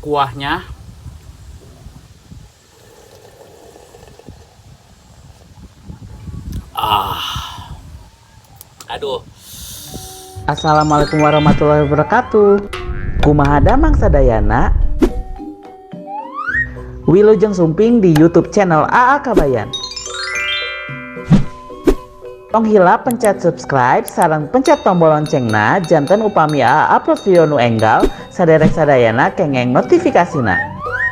Kuahnya. Ah. Aduh. Assalamualaikum warahmatullahi wabarakatuh. Kumaha damang sadayana? Wilujeng sumping di YouTube channel AA Kabayan. Tong hilap pencet subscribe sareng pencet tombol loncengna janten upami AA upload video nu enggal saderek sadayana kengeng notifikasina.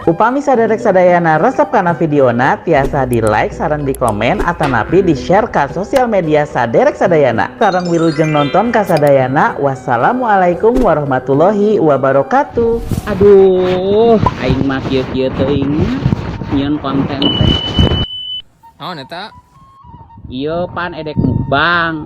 Upami saderek sadayana resep kana videona, tiasa di like sareng di komen atanapi di share ka sosial media saderek sadayana. Sareng wilujeng nonton ka sadayana. Wassalamualaikum warahmatullahi wabarakatuh. Aduh, aing mah kieu-kieu teuing nyieun konten teh. Naon eta? Ieu pan edek mukbang.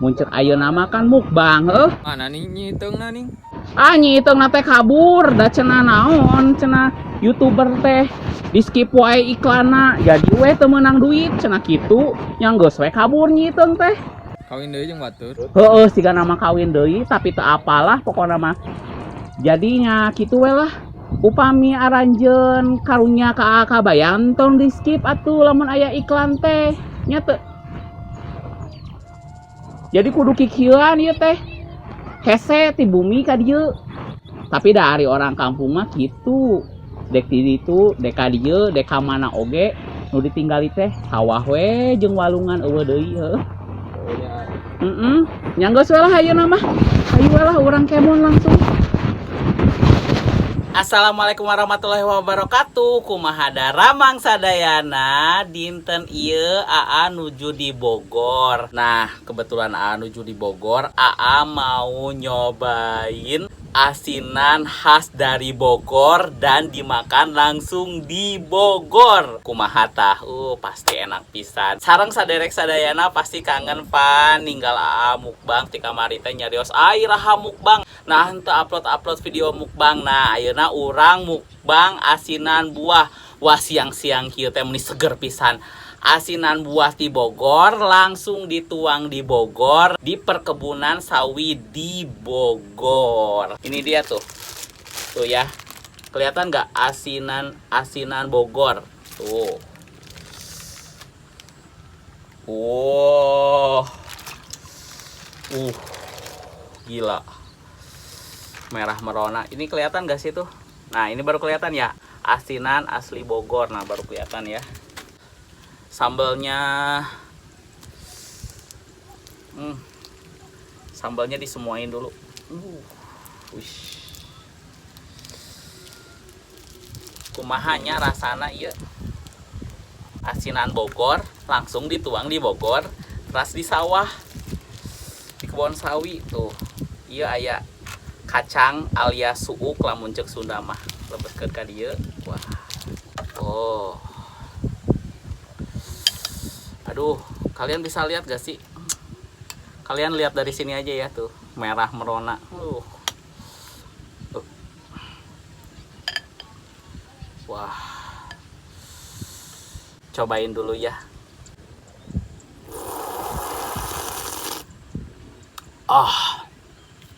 Mun ceuk ayeuna mah kan mukbang heuh. Mana nih Nyi Iteungna ning? Ah, Nyi Iteungna teh kabur da cenah naon cenah YouTuber teh di skip wae iklanna, jadi we teu meunang duit cenah kitu, nya geus we kabur Nyi Iteung teh. Kawin deui jeung batur. Heeh, sigana mah kawin deui, tapi teu apalah pokona mah. Jadinya kitu we lah. Upami aranjeun karunya ka Kabayan, tong di skip atuh lamun aya iklan teh. Nya teu. Jadi kudu kikieuan ieu teh. Hese ti bumi ka dieu. Tapi dari orang kampung mah kitu. Dek di ditu, dek ka dieu, dek ka mana oge nu ditinggali teh sawah we jeung walungan, euweuh deui heuh. Heeh. Nya geus we lah ayeuna mah. Hayu we lah urang kemon langsung. Assalamualaikum warahmatullahi wabarakatuh. Kumaha daramang sadayana? Dinten ieu AA nuju di Bogor. Nah, kebetulan AA nuju di Bogor, AA mau nyobain asinan khas dari Bogor dan dimakan langsung di Bogor. Kumaha tah? Pasti enak pisan. Sareng saderek sadayana pasti kangen pan ninggal AA mukbang ti kamari teh nyarios iraha mukbang. Nah, henteu upload-upload video mukbang. Nah, ayeuna urang mukbang asinan buah. Wah, siang-siang kieu teh meuni seger pisan. Asinan buah di Bogor langsung dituang di Bogor, di perkebunan sawi di Bogor. Ini dia tuh. Tuh ya. Kelihatan nggak asinan asinan Bogor? Tuh. Wow. Gila. Merah merona. Ini kelihatan nggak sih tuh? Nah, ini baru kelihatan ya. Asinan asli Bogor. Nah, baru kelihatan ya. Sambelnya, sambalnya disemuain dulu. Wish. Kumaha nya rasana ieu? Asinan Bogor langsung dituang di Bogor, teras di sawah, di kebun sawi tuh. Iya aya kacang alias suuk lamun ceuk Sunda mah. Lebetkeun ka dieu. Wah. Oh. Aduh, kalian bisa lihat gak sih? Kalian lihat dari sini aja ya tuh, merah merona. Tuh. Wah. Cobain dulu ya. Ah.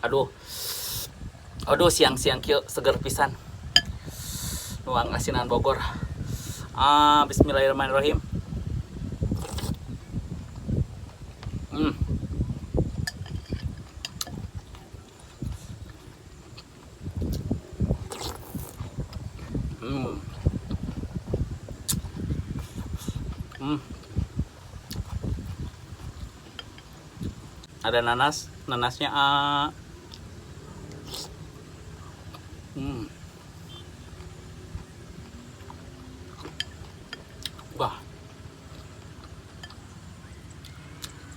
Aduh. Aduh, siang-siang kieu seger pisan. Nuang asinan Bogor. Ah, bismillahirrahmanirrahim. Ada nanas, nanasnya A. Wah.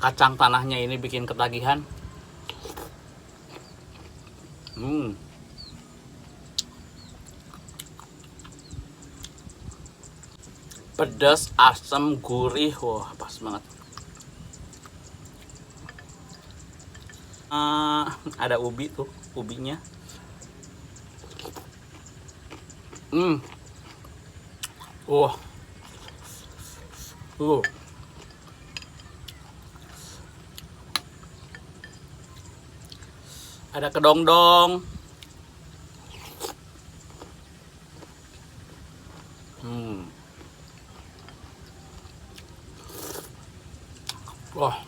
Kacang tanahnya ini bikin ketagihan. Pedas, asam, gurih. Wah, pas banget. Ada ubi tuh, ubinya. Wah. Ada kedongdong. Wah.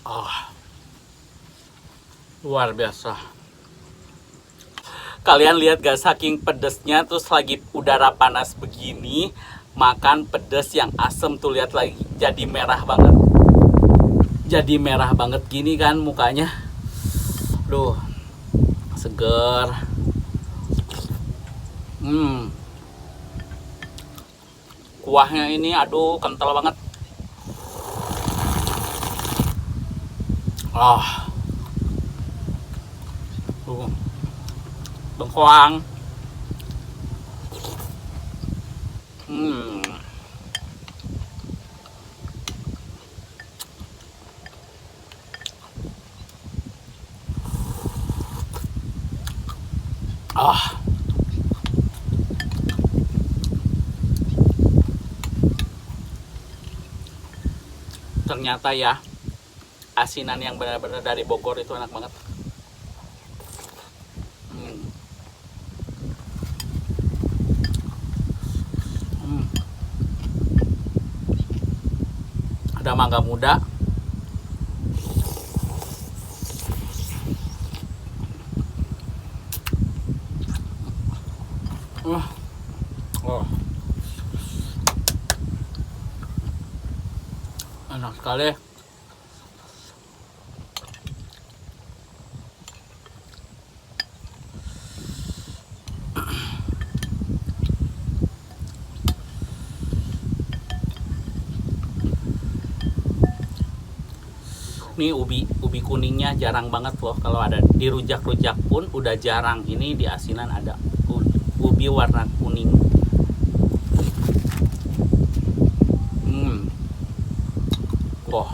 Ah. Luar biasa. Kalian lihat gak, saking pedesnya, terus lagi udara panas begini, makan pedes yang asem tuh, lihat lagi jadi merah banget. Jadi merah banget gini kan mukanya. Duh, seger. Kuahnya ini aduh kental banget. Ah. Tuh. Bengkoang. Ah. Ternyata ya, asinan yang benar-benar dari Bogor itu enak banget. Ada mangga muda. Oh. Enak sekali. Nih ubi kuningnya jarang banget loh, kalau ada di rujak-rujak pun udah jarang. Ini di asinan ada ubi warna kuning. Wah.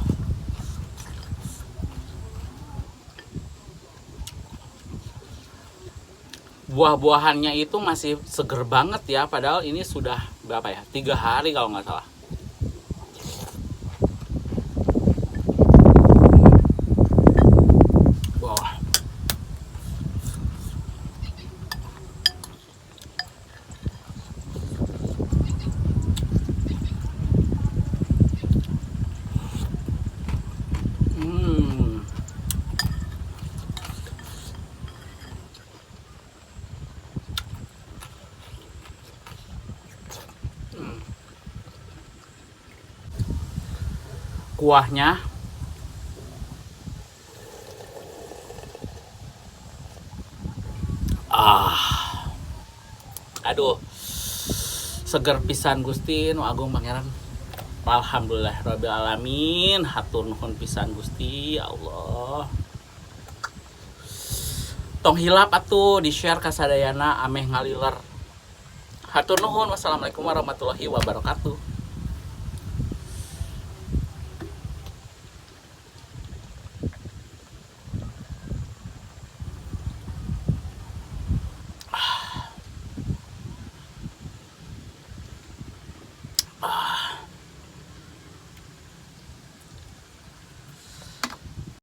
Buah-buahannya itu masih seger banget ya, padahal ini sudah berapa ya? 3 hari kalau nggak salah. Wah. Kuahnya aduh, seger pisan Gusti nu Agung Pangeran. Alhamdulillah rabbil alamin, hatur nuhun pisan Gusti ya Allah. Tong hilap atuh di-share ka sadayana ameh ngaliler. Hatur nuhun, wassalamualaikum warahmatullahi wabarakatuh.